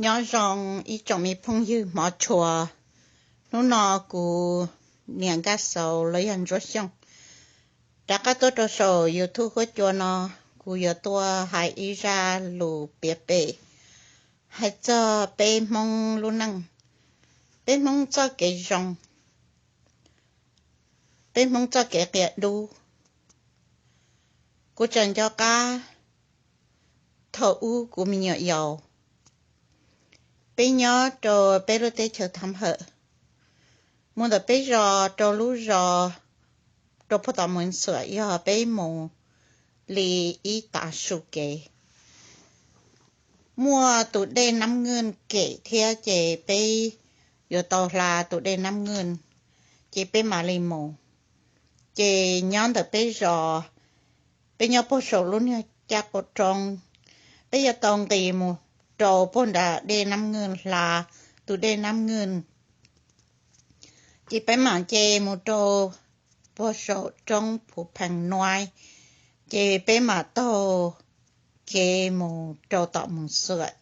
Nyob zoo ib tsoom me phooj ywg hmov tshua. Hnub no kuv niam Nkaj Xauv los yog Ntsuab Xyooj rov qab tuaj rau saum YouTube huab cua no, kuv yuav tuaj hais ib zaj lus piav pem hais txog peb Hmoob lub neej, peb Hmoob txoj kev zoo, peb Hmoob txoj kev qias dub. Kuv tseem nco qab thaum ub kuv me nyuam yaus, peb nyob rau peb lub teb chaws Thab Hawm, mus ntawm peb zos rau lub zos, rau puag tom Moos Xuam yog peb mus li ib tav su kev. Muaj tus dej Nab Nwj kem thiab ces peb yuav tau hla tus dej Nab Nwj, ces peb mam li mus. Ces nyob ntawm peb zos, peb nyob puag saum lub niag caj qaum roob, peb yuav tau nqis mus rau puag nram dej Nab Nwj hla tus dej Nab Nwj. Ces peb mam nce mus rau puag saum roob Phu Pheej Nuaib, ces peb mam taug kev mus rau tom Moos Xuam.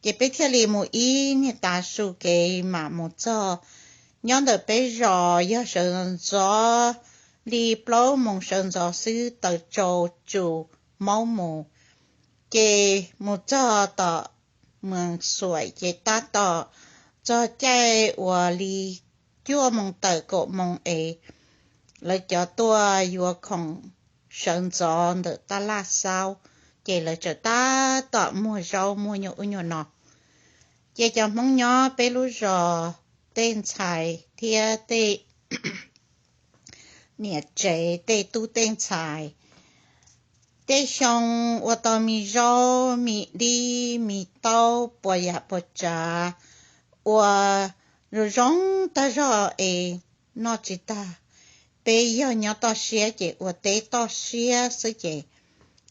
Ces peb thiaj li mus ib niag tav su kev mam mus txog. Nyob ntawm peb zos yog sawv ntxov li plaub moos sawv ntxov xwb taws tsau tsus maub mus, ces mus txog tom Moos Xuam ces tab tom txog caij uas li cuaj moos tawm kaum moos es lawv cov tuaj yuav khoom sawv ntxov ntawm tab laj xaub, ces lawv txawm tab tom muag zaub muag nyuag ub nyuag no. Ces cov Hmoob nyob peb lub zos, tej ntxhais thiab tej niam tsev, tej tub tej ntxhais, tej xyoo ua tau me zaub me dib me taub puas yam puas tsav ua zoo zoo tag zog es noj tsis tag. Peb yog nyob toj siab ces ua teb toj siab xwb ces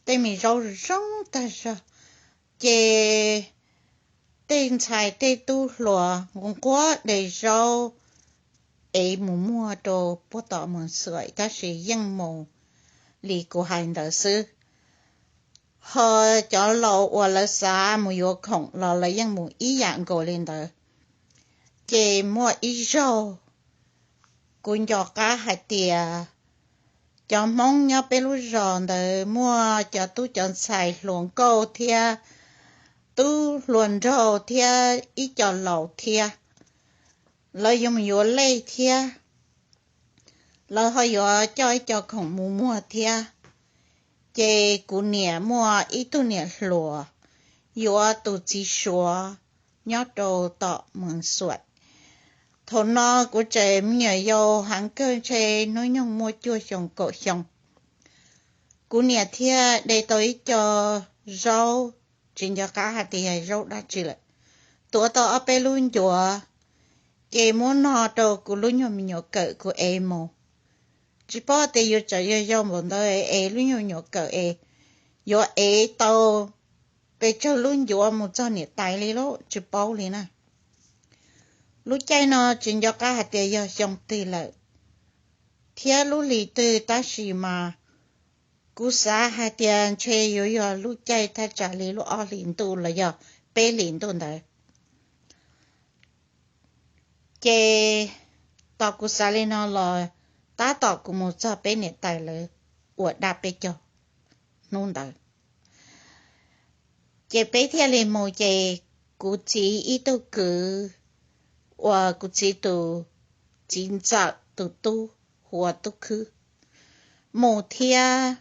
tej me zaub zoo zoo tag zog. Ces tej ntxhais tej tub hluas nquag nquag de zaub es mus muag rau puag tom Moos Xuam, tab sis yeej mus li kuv hais ntawd xwb. Ho cov laus uas lawv xav mus yuav khoom los lawv yeej mus ib yam nkaus li ntawd. Ces muaj ib zaug kuv nco qab hais tias cov Hmoob nyob peb lub zos ntawd muaj cov tub cov ntxhais hluas nkauj thiab tub hluas nraug thiab ib co laus thiab, lawv yuav mus yuav lej thiab, lawv ho yuav coj ib co khoom mus muag thiab. Ces kuv niam muaj ib tug niam hluas yuav tus txiv Suav nyob rau tom Moos Xuam. Thaum no kuv tseem me nyuam yaus heev kawg, ntshe hnub nyoog muaj cuaj xyoo kaum xyoo. Kuv niam thiaj de tau ib co zaub, tsis nco qab hais tias yog zaub dab tsi lawm, tuav tau ob peb lub ncuav, ces muab no rau kuv lub nyuag me nyuam kawm kuv ev mus. Tsis paub tias yus tseem yog yau npaum ntawd es lub nyuag me nyuam kawm es yuav ev tau pes tsawg lub ncuav mus txog niam tais li lauj, tsis paub li na. Lub caij no tsis nco qab hais tias yog xyoo twg lawm thiab lub hlis twg, tab sis mas kuv xav hais tias ntshe yuav yog lub caij thaj tsam li lub ob hlis ntuj los yog peb hlis ntuj ntawd. Ces tos kuv xav li no los tab tom kuv mus txog peb niam tais lawv ua dab peb caug hnub ntawd. Ces peb thiaj li mus, ces kuv txiv ib tug kwv uas kuv txiv tus txiv ntxawm tus tub hu ua Tub Khwb mus thiab.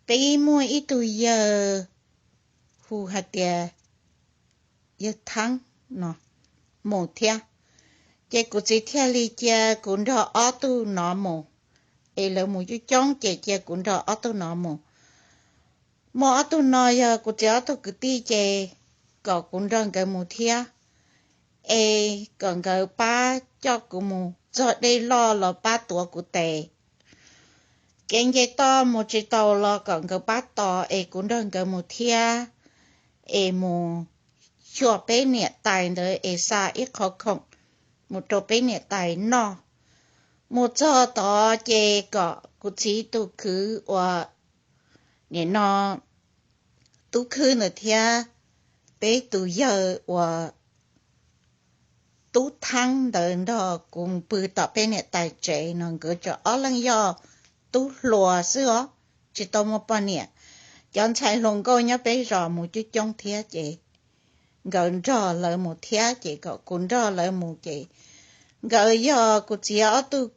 Peb muaj ib tug yawg hu hais tias yawg Theeb no mus thiab. Ces kuv txiv thiaj li cia kuv nrog ob tug no mus, es lawv mus coob coob ces cia kuv nrog ob tug no mus. Muaj ob tug no yog kuv txiv ob tug kwv tij, ces kom kuv nrog nkawd mus thiab, es kom nkawd pab coj kuv mus txog dej loj los pab tuav kuv tes. Kev nce toj mus tsis tau los kom nkawd pab tos es kuv nrog nkawd mus thiab, es mus xyuas peb niam tais ntawd es xa ib qho khoom mus rau peb niam tais noj. Mus txog tod ces kom kuv txiv tus kwv uas nim no Tub Khwb ntawd thiab peb tus yawg uas tub Thaab ntawd nrog kuv mus pw tom peb niam tais tsev no, nkawd tseem ob leeg yog tub hluas xwb os, tsis tau muaj poj niam. Cov ntxhais hluas nkauj nyob peb zos mus coob coob thiab ces nkawd nrog lawv mus thiab ces kom kuv nrog lawv mus ces nkawd yog kuv txiv ob tug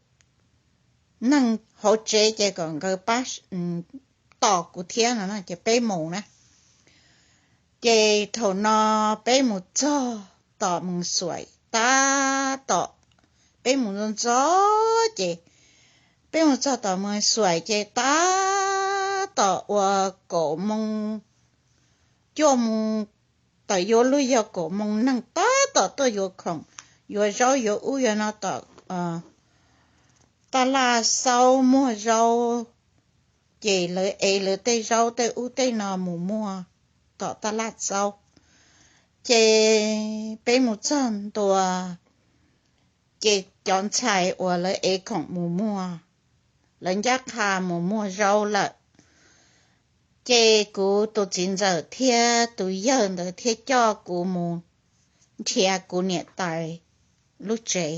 neeg hauv tsev ces kom nkawd pab tos kuv thiab no ces peb mus na. Ces thaum no peb mus txog tom Moos Xuaim tab tom, peb mus ntxov ntxov ces peb mus txog tom Moos Xuaim ces tab tom uas kaum moos, cuaj moos, tawm yuav luag yog kaum moos neeg tab tom tuaj yuav khoom, yuav zaub yuav ub yuav no tom taj laj xaub muag zaub. Ces lawv ev lawv tej zaub tej ub tej no mus muag tom taj laj xaub. Ces peb mus txog ntua ces cov ntxhais uas lawv ev khoom mus muag, lawv ncaj qha mus muag zaub lawm. Ces kuv tus txiv ntxawm thiab tus yawg ntawd thiaj coj kuv mus nrhiav kuv niam tais lub tsev.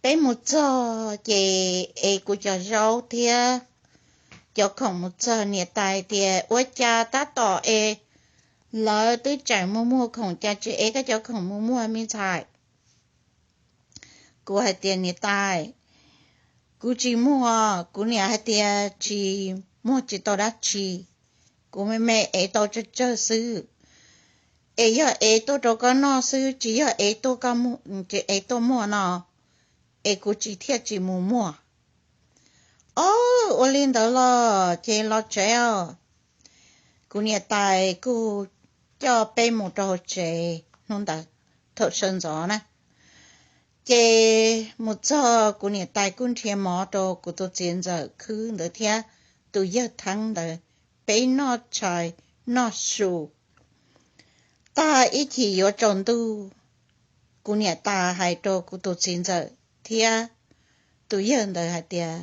Peb mus txog ces ev kuv cov zaub thiab cov khoom mus txog, niam tais tias ua cas tab tom es lawv twb tseem mus muag khoom cas tsis ev koj cov khoom mus muag me ntxhais. Kuv hais tias niam tais, kuv tsis muag, kuv niam hais tias tsis muag tsis tau dab tsi, kuv me me ev tau tsawg tsawg xwb, es yog ev tuaj rau koj noj xwb tsis yog ev tuaj muag no, es kuv tsis thiaj tsis mus muag. Ob, ua li ntawd los ces los tsev os. Kuv niam tais kuj coj peb mus rau hauv tsev hnub ntawd thaum sawv ntxov na. Ces mus txog kuv niam tais kuj nrhiav mov rau kuv tus txiv ntxawm khwb ntawd thiab tus yawg Theeb ntawd, peb noj tshais noj su. Tag ib chim yuav tsaus ntuj, kuv niam tais hais rau kuv tus txiv ntxawm thiab tus yawg ntawd hais tias,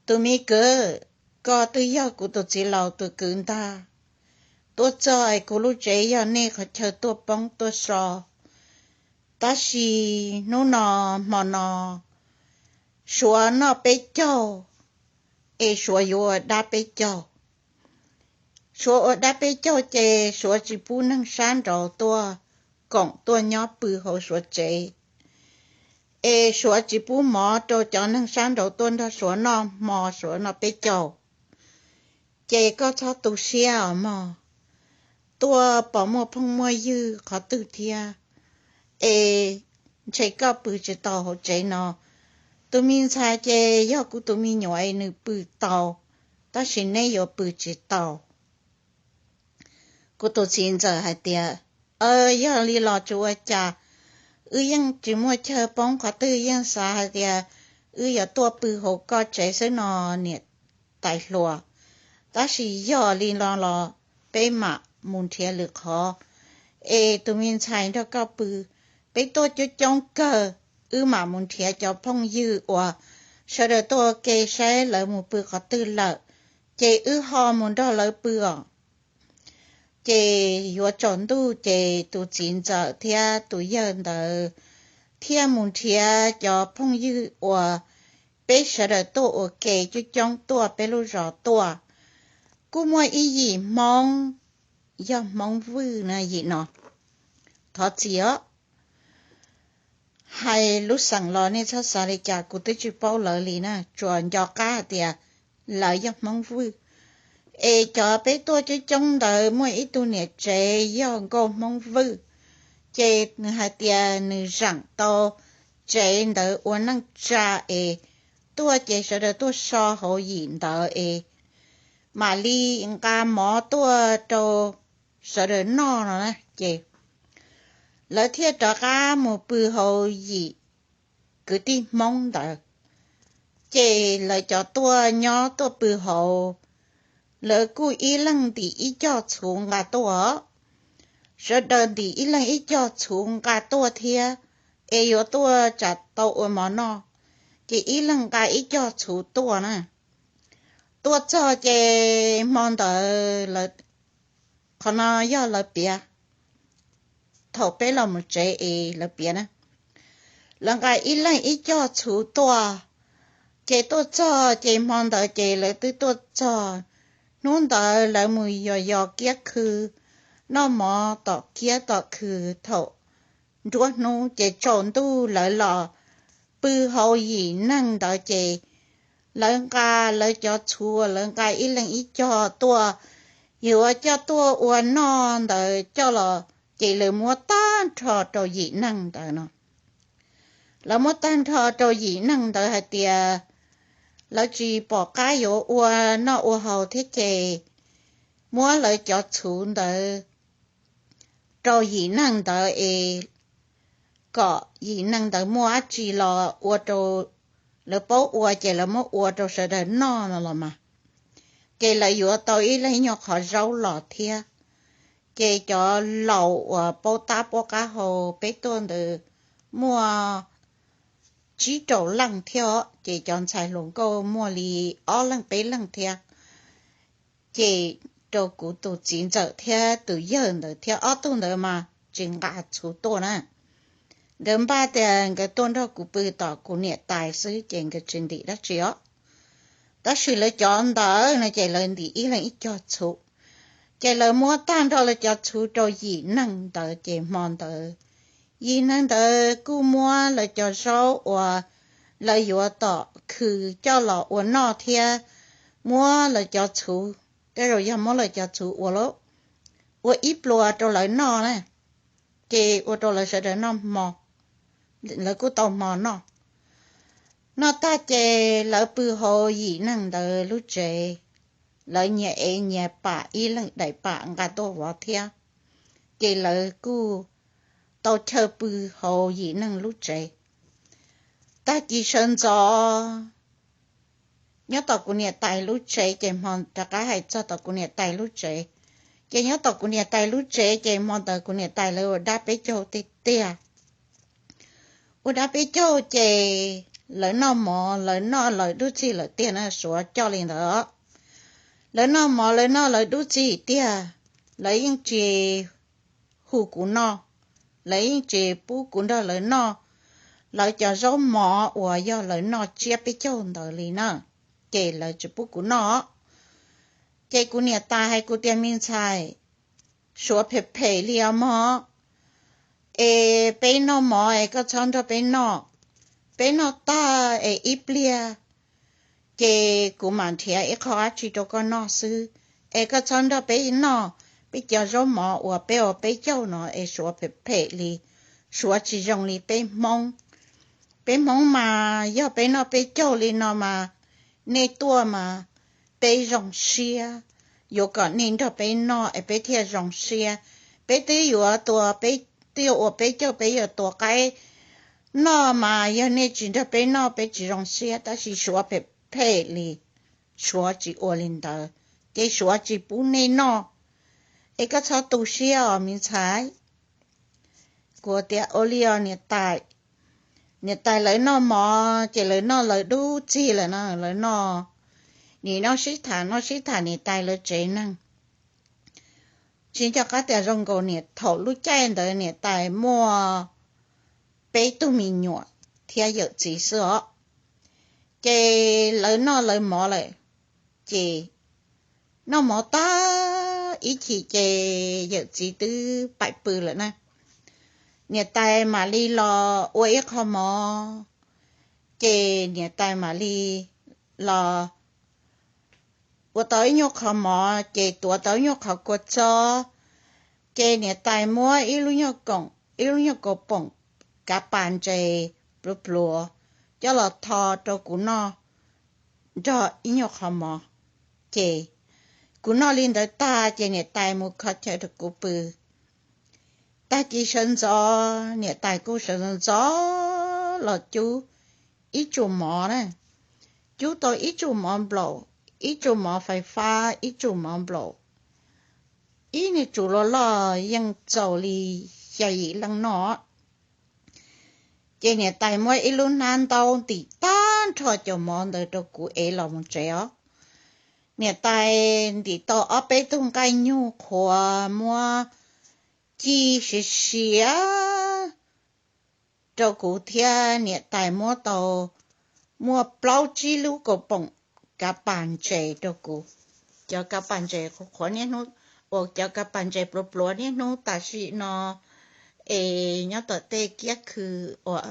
tus me kwv, koj twb yog kuv tus txiv laus tus kwv ntag, tuaj txog es kuv lub tsev yog nej qhov chaw tuaj poob tuaj so, tab sis hnub no hmo no Suav noj peb caug, es Suav yuav ua dab peb caug. Suav ua dab peb caug ces Suav tsis pub neeg sab nraud tuaj koom tuaj nyob pw hauv Suav tsev, es Suav tsis pub mov rau cov neeg sab nraud tuaj nrog Suav noj hmo Suav noj peb caug. Ces koj txhob tu siab os mog, tuaj pom muaj phooj muaj ywg qhov twg thiab, es ntshe koj pw tsis tau hauv tsev no. Tus me ntxhais ces yog kuv tus me nyuam es nws pw tau, tab sis neb yuav pw tsis tau. Kuv tus txiv ntxawm hais tias, yog li los tsis ua cas, wb yeej tsis muaj chaw poob qhov twg, yeej xav hais tias wb yuav tuaj pw hauv koj tsev xwb no niam tais hluas. Tab sis yog li no los peb mam mus nrhiav lwm qhov, es tus me ntxhais nrog koj pw, peb tuaj coob coob kawg, wb mam mus nrhiav cov phooj ywg uas sawv daws tuaj ua ke saib lawv mus pw qhov twg lawm, ces wb ho mus nrog lawv pw os. Ces yuav tsaus ntuj ces tus txiv ntxawm thiab tus yawg ntawd thiaj mus nrhiav cov phooj ywg uas peb sawv daws tuaj ua ke coob coob tuaj peb lub zos tuaj. Kuj muaj ib yim Hmoob, yog Hmoob Vwj na yim no, thov txim os. Hais lub xeem los nej txhob xav li cas, kuv twb tsis paub lawv li na, tsuas nco qab hais tias lawv yog Hmoob Vwj. Es cov peb tuaj coob coob ntawd muaj ib tug niam tsev yog nkauj Hmoob Vwj, ces nws hais tias nws zeem tau tsev ntawd ua neej tsa es tuaj ces sawv daws tuaj so hauv yim ntawd es mam li nqa mov tuaj rau sawv daws noj no na. Ces lawv thiaj rov qab mus pw hauv yim kwv tij Hmoob ntawd. Ces lawv cov tuaj nyob tuaj pw hauv, lawv kuj ib leeg ntim ib cog txhuv nqa tuaj. Sawv daws ntim ib leeg ib cog txhuv nqa tuaj thiab, es yuav tuaj tsam tau ua mov noj, ces ib leeg nqa ib cog txhuv tuaj na. Tuaj txog ces hmo ntawd lawv, qhov no yog lawv piav, thaum peb los mus tsev es lawv piav na, lawv nqa ib leeg ib co txhuv tuaj, ces tuaj txog ces hmo ntawd ces lawv twb tuaj txog. Hnub ntawd lawv mus yos yos kiab khw, noj mov tom kiab tom khw, thaum nruab hnub ces tsaus ntuj lawv los pw hauv yim neeg ntawd ces lawv nqa lawv cov txhuv, lawv nqa ib leeg ib co tuaj, yuav coj tuaj ua noj ntawd coj los, ces lawv muab tag nrho rau yim neeg ntawd no. Lawv muab tag nrho rau yim neeg ntawd hais tias lawv tsis pom qab yuav ua noj ua haus thiab ces muab lawv cov txhuv ntawd rau yim neeg ntawd es kom yim neeg ntawd muaj dab tsi los ua rau, lawv paub ua ces lawv muab ua rau sawv daws noj no los mas, ces lawv yuav tau ib leeg ib nyuag qhov zaub los thiab. Ces cov laus uas paub tab paub qab hau peb tuaj ntawd muaj tsib rau leej thiab os, ces cov ntxhais hluas nkauj muaj li ob leeg peb leeg thiab. Ces rau kuv tus txiv ntxawm thiab tus yawg ntawd thiab ob tug ntawd mas tsis nqa txhuv tuaj na. Nkawd npaj tias nkawd tuaj nrog kuv pw tom kuv niam tais xwb ces nkawd tsis ntim dab tsi os. Tab sis lawv cov ntawd no ces lawv ntim ib leeg ib co txhuv, ces lawv muab tag nrho lawv cov txhuv rau yim neeg ntawd ces hmo ntawd yim neeg ntawd kuj muab lawv cov zaub uas lawv yuav tom khw coj los ua noj thiab muab lawv cov txhuv, tej zaum yog muab lawv cov txhuv ua lawm, ua ib pluas rau lawv noj na, ces ua rau lawv sawv daws noj hmo, lawv kuj tau hmo noj. Noj tag ces lawv pw hauv yim neeg ntawd lub tsev, lawv nyias ev nyias pam, ib leeg daim pam nqa tuaj vov thiab, ces lawv kuj tau chaw pw hauv yim neeg lub tsev. Tag kis sawv ntxov nyob tom kuv niam tais lub tsev ces hmo, rov qab hais txog tom kuv niam tais lub tsev, ces nyob tom kuv niam tais lub tsev ces hmo ntawd kuv niam tais lawv ua dab peb caug tiag tiag. Ua dab peb caug ces lawv noj mov lawv noj lawv dub txig lawm tiag na, suav coj li ntawd. Lawv noj mov lawv noj lawv dub txig tiag, lawv yeej tsis hu kuv noj, lawv yeej tsis pub kuv nrog lawv noj lawv cov zaub mov uas yog lawv noj tsiab peb caug ntawd li na, ces lawv tsis pub kuv noj. Ces kuv niam tais hais kuv tias, me ntxhais, suav phem phem li os mog, es peb noj mov es koj txhob nrog peb noj, peb noj tag es ib pliag ces kuv mam nrhiav ib qho dab tsi rau koj noj xwb, es koj txhob nrog peb noj peb cov zaub mov uas peb ua peb caug no es suav phem phem li, suav tsis zoo li peb Hmoob. Peb Hmoob mas yog peb noj peb caug li no mas nej tuaj mas peb zoo siab, yuav kom nej nrog peb noj es peb thiaj zoo siab. Peb twb yuav tua, peb twb yuav ua peb caug peb yuav tua qaib noj mas yog nej tsis nrog peb noj peb tsis zoo siab, tab sis suav phem phem li, suav tsis ua li ntawd, ces suav tsis pub nej noj, es koj txhob tu siab os me ntxhais. Kuv tias, ua li os niam tais. Niam tais lawv noj mov ces lawv noj lawv dub txig lawm no, lawv noj, nim no sib tham noj sib tham niam tais lawv tsev neeg. Tsis nco qab tias zoo nkaus niam, thaum lub caij ntawd niam tais muaj peb tug me nyuam thiab yawm txiv xwb os. Ces lawv noj lawv mov lawm, ces noj mov tag ib chim ces yawm txiv twb paim pw lawm na. Niam tais mam li los ua ib qho mov, ces niam tais mam li los ua tau ib nyuag qho mov, ces tuav tau ib nyuag qhov kua txob, ces niam tais muab ib lub nyuag koom, ib lub nyuag kaus poom kav pas ntses pluav pluav coj los tho rau kuv noj nrog ib nyuag qho mov. Ces kuv noj li ntawd tag ces niam tais mus kho chaw rau kuv pw. Tag kis sawv ntxov niam tais kuj sawv ntxov ntxov los cub ib tsum mov na, cub tau ib tsum mov nplaum, ib tsum mov fais fab, ib tsum mov nplaum, ib niag tsum loj loj yeej txaus li xya yim leej noj. Ces niam tais muab ib lub hnab ntaub ntim tag nrho cov mov ntawd rau kuv ev los mus tsev os. Niam tais ntim tau ob peb tug nqaij nyuj qhuav muab ci siav siav rau kuv thiab niam tais muab tau muaj plaub tsib lub kaus poom kav pas ntses rau kuv. Cov kav pas ntses qhuav qhuav niaj hnub, uas cov kav pas ntses pluav pluav niaj hnub tam sim no es nyob tom tej kiab khw uas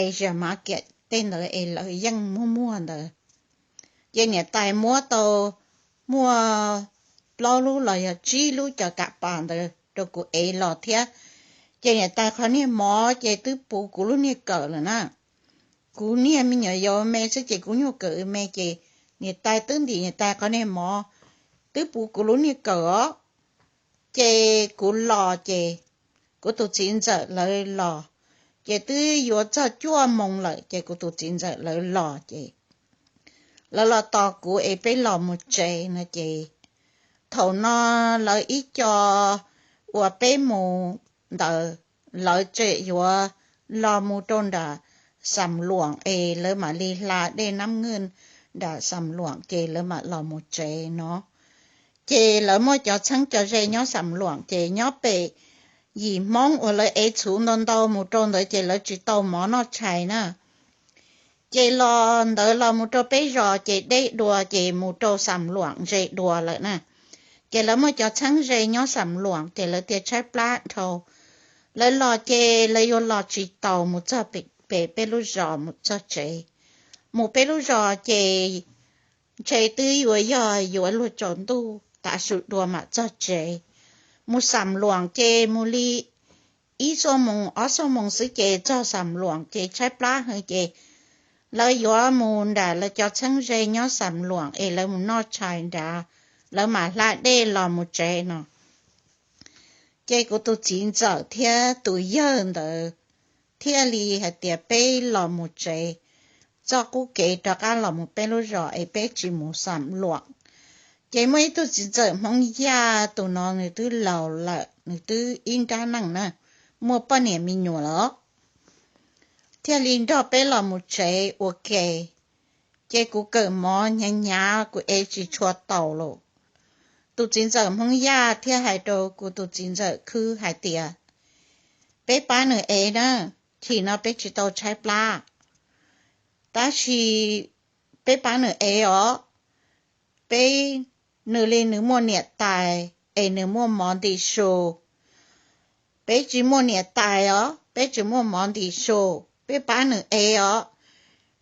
Asia Market tej ntawd es lawv yeej muaj muag ntawd. Ces niam tais muab tau muaj plaub lub los yog tsib lub cov kav pas ntawd rau kuv ev los thiab. Ces niam tais qhov niag mov ces twb puv kuv lub niag kawm lawm na. Kuv niag me nyuam yaus me xwb ces kuv nyuag kawm me ces niam tais twb ntim niam tais qhov niag mov twb puv kuv lub niag kawm os. Ces kuv los ces kuv tus txiv ntxawm lawv los, ces twb yuav txog cuaj moos lawm ces kuv tus txiv ntxawm lawv los ces lawv los tos kuv es peb los mus tsev no ces thaum no lawv ib co uas peb mus ntawd, lawv tseem yuav los mus rau nram Xam Luam es lawv mam li hla dej Nab Nwj nram Xam Luam ces lawv mam los mus tsev no. Ces lawv muaj cov txheeb cov ze nyob Xam Luam ces nyob pem yim Hmoob uas lawv ev txhuv ntau ntau mus rau ntawd ces lawv tsis tau mov noj tshais na. Ces los ntawd los mus rau peb zos ces deb dua ces mus rau Xam Luam ntse dua lawm na. Ces lawv muaj cov txheeb ze nyob Xam Luam ces lawv tias tshaib plab dhau. Lawv los ces lawv yuav los tsis taus mus txog pem peb lub zos mus txog tsev. Mus peb lub zos ces ntshe twb yuav yog yuav luag tsaus ntuj tav su dua mam txog tsev. Mus Xam Luam ces mus li ib xuab moos ob xuab moos xwb ces txog Xam Luam ces tshaib plab heev ces lawv yuav mus nram lawv cov txheeb ze nyob Xam Luam es lawv mus noj tshais nrad, lawv mam hla dej los mus tsev no. Ces kuv tus txiv ntxawm thiab tus yawg ntawd thiaj li hais tias peb los mus tsev, txoj qub kev rov qab los mus peb lub zos es peb tsis mus Xam Luam. Ces muaj ib tug txiv ntxawm Hmoob Yaj, tus no nws twb laus lawm, nws twb ib nrab neej na, muaj poj niam me nyuam lawm, thiaj li nrog peb los mus tsev ua ke. Ces kuv kawm mov hnyav hnyav kuv ev tsis tshua taus lawm. Tus txiv ntxawm Hmoob Yaj thiaj hais rau kuv tus txiv ntxawm Khwb hais tias, peb pab nws ev na, chim no peb tsis tau tshaib plab. Tab sis peb pab nws ev os, peb, nws li nws muaj niam tais es nws muaj mov ntim su. Peb tsis muaj niam tais os, peb tsis muaj mov ntim su, peb pab nws ev os.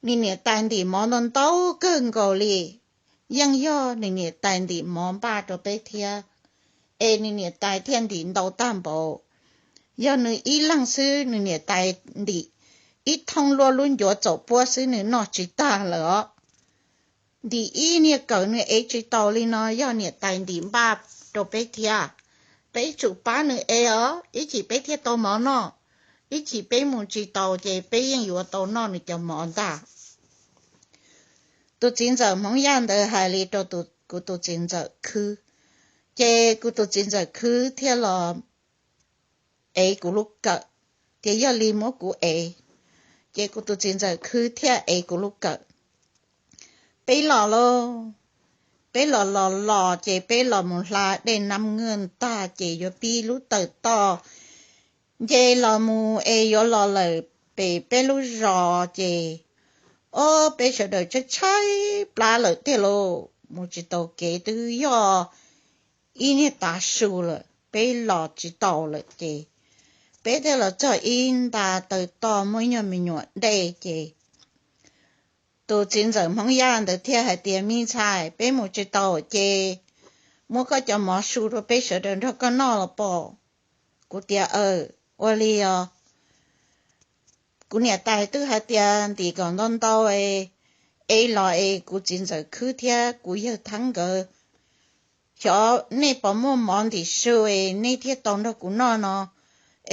Nws niam tais ntim mov ntau ntau kawg nkaus li, yeej yog nws niam tais ntim mov npaj rau peb thiab. Es nws niam tais thiaj ntim ntau tag npaum. Yog nws ib leeg xwb nws niam tais ntim ib thooj luaj lub ncuav txaus puab xwb nws noj tsis tag lawm os. Ntim ib niag kawm nws ev tsis taus li no yog niam tais ntim npaj rau peb thiab. Peb tsum pab nws ev os, ib chim peb thiaj tau mov noj, ib chim peb mus tsis taus ces peb yeej yuav tau noj nws cov mov ntag. Tus txiv ntxawm Hmoob Yaj ntawd hais li rau kuv tus txiv ntxawm Khwb, ces kuv tus txiv ntxawm Khwb thiaj los ev kuv lub kawm, tias yog li muab kuv ev. Ces kuv tus txiv ntxawm Khwb thiaj ev kuv lub kawm. Peb los lauj, peb los los los ces peb los mus hla dej Nab Nwj tag ces yuav pib lub tawm toj nce los mus es yuav los lawm pem peb lub zos ces, ob, peb sawv daws tshaib tshaib plab lawm tiag lauj, mus tsis tau kev twb yog ib niag tav su lawm, peb los tsis taus lawm ces peb thiaj los txog ib nta tawm toj muaj ib nyuag me nyuam dej ces tus txiv ntxawm Hmoob Yaj ntawd thiaj hais tias, me ntxhais, peb mus tsis taus ces muab koj cov mov su rau peb sawv daws nrog koj noj los pom. Kuv tias, aw, ua li os. Kuv niam tais twb hais tias ntim kom ntau ntau es ev los es kuv txiv ntxawm Khwb thiab kuv yawg Theeb nkawd, xyov nej puas muaj mov ntim su es nej thiaj tau nrog kuv noj no.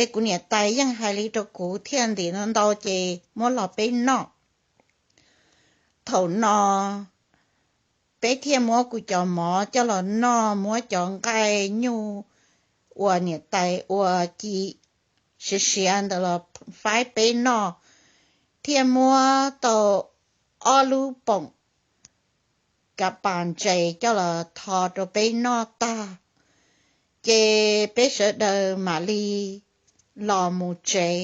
Es kuv niam tais yeej hais li rau kuv thiaj ntim ntau ntau ces muab los peb noj. Thaum no peb thiaj muab kuv cov mov coj los noj, muab cov nqaij nyuj uas niam tais ua ci siav siav ntawd los faib peb noj, thiaj muab tau ob lub poom kav pas ntses coj los tho rau peb noj tag. Ces peb sawv daws mam li los mus tsev.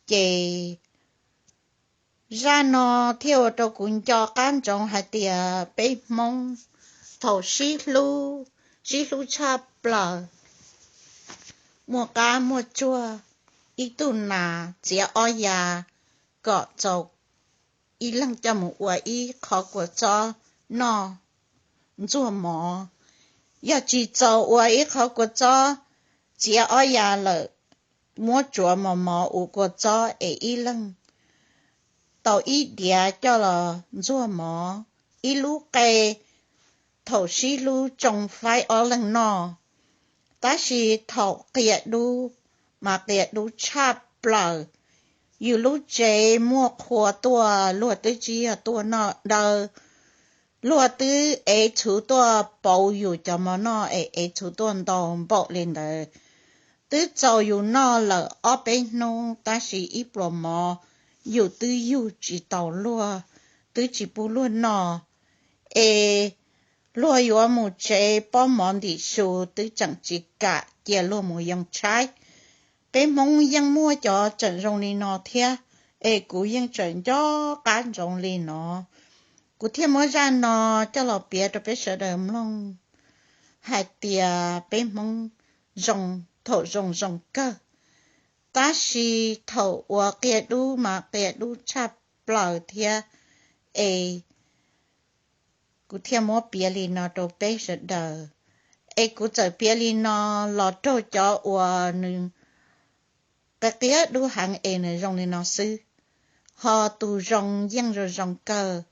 Ces zaj no thiaj ua rau kuv nco qab ntsoov hais tias peb Hmoob thaum sib hlub, sib hlub tshaj plaws, muaj qab muaj tsuag, ib tug nas txiav ob ya kom txaus ib leeg coj mus ua ib qhov kua txob noj ntxuag mov. Yog tsis txaus ua ib qhov kua txob, txiav ob ya lawm, muab tsuav mos mov ua kua txob es ib leeg tau ib diav coj los ntxuag mov. Ib lub qe thaum sib hlub tsoo faib ob leeg noj, tab sis thaum qia dub mas qia dub tshaj plaws. Yus lub tsev muaj qhua tuaj, luag twb tsis yog tuaj noj dawb, luag twb ev txhuv tuaj pauv yus cov mov noj es ev txhuv tuaj ntau npaum li ntawd. Twb txaus yus noj lawm ob peb hnub, tab sis ib pluas mov yus twb yug tsis tau luag, twb tsis pub luag noj. Es luag yuav mus tsev pob mov ntim su twb tseem tsis kam cia luag mus yoo tshaib. Peb Hmoob yeej muaj cov tseem zoo li no thiab, es kuv yeej tseem nco qab ntsoov li no. Kuv thiaj muab zaj no coj los piav rau peb sawv daws mloog hais tias peb Hmoob zoo thaum zoo zoo kawg, tab sis thaum uas qia dub mas qia dub tshaj plaws thiab. Es kuv thiaj muab piav li no rau peb sawv daws. Es kuv txawm piav li no los raug cov uas nws qia qia dub heev es nws zoo li no xwb. Ho tus zoo yeej zoo zoo kawg,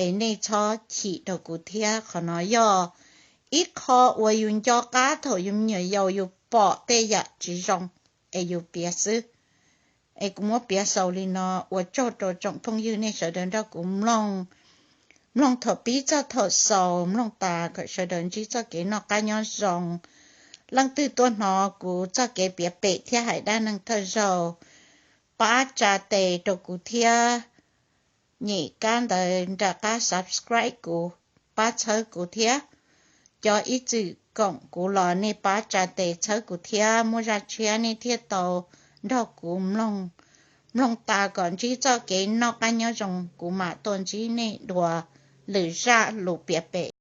es nej txhob chim rau kuv thiab. Qhov no yog ib qho uas yus nco qab thaum yus me nyuam yaus yus pom tej yam tsis zoo es yus piav xwb. Es kuv muab piav xaus li no, ua tsaug rau tsoom phooj ywg nej sawv daws nrog kuv mloog, mloog thaum pib txog thaum xaus, mloog tas kom sawv daws ntsib txoj kev noj qab nyob zoo. Leej twg tuaj hnov kuv txoj kev piav pem thiab hais dab neeg thawj zaug, pab tsa tes rau kuv thiab, nyem kab ntawd nram qab subscribe kuv, pab txhawb kuv thiab. Cov ib txwm koom kuv los nej pab tsa tes txhawb kuv thiab, muaj zaj tshiab nej thiaj tau nrog kuv mloog. Mloog tas kom ntsib txoj kev noj qab nyob zoo, kuv mam tuaj ntsib nej dua lwm zaj lus piav pem.